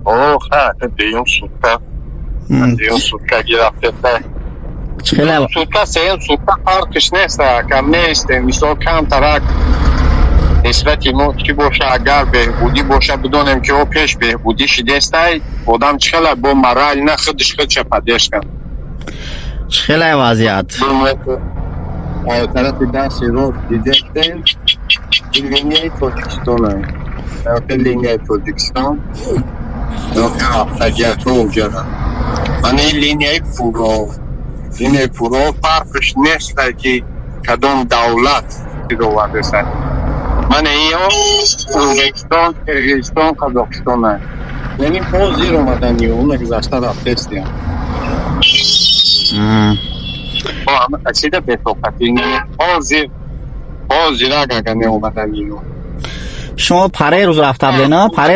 Ха, дуюм сутка. Дуюм сутка гирафтета. Чӣ хеле? Сутка, сеюм сутка фарқиш нест, кам нест. Мисол, камтарак нисбати мо чӣ боша, агар беҳбудӣ боша, бидонем, ки о пеш беҳбудӣ шидестай, одам чӣ хела бо морально худиш худша поддержка. Чӣ хеле вазъият? Тарафи дасти рост дидестем, линияи Тоҷикистона, линияи Тоҷикистон рафтагиятҳо уҷара. Мана ин линияи Пуро, линияи Пуро фарқиш нестай, ки кадом давлат овардеса. Мана иё Ӯзбекистон, Қирғизистон, Қазоқистон, яъне ҳозир омадани уна гузашта рафтестиям. Ҳама касида бетоқатӣ ҳозир ҳозирак, ага меомадани. Шумо паре рӯз рафта будена, паре?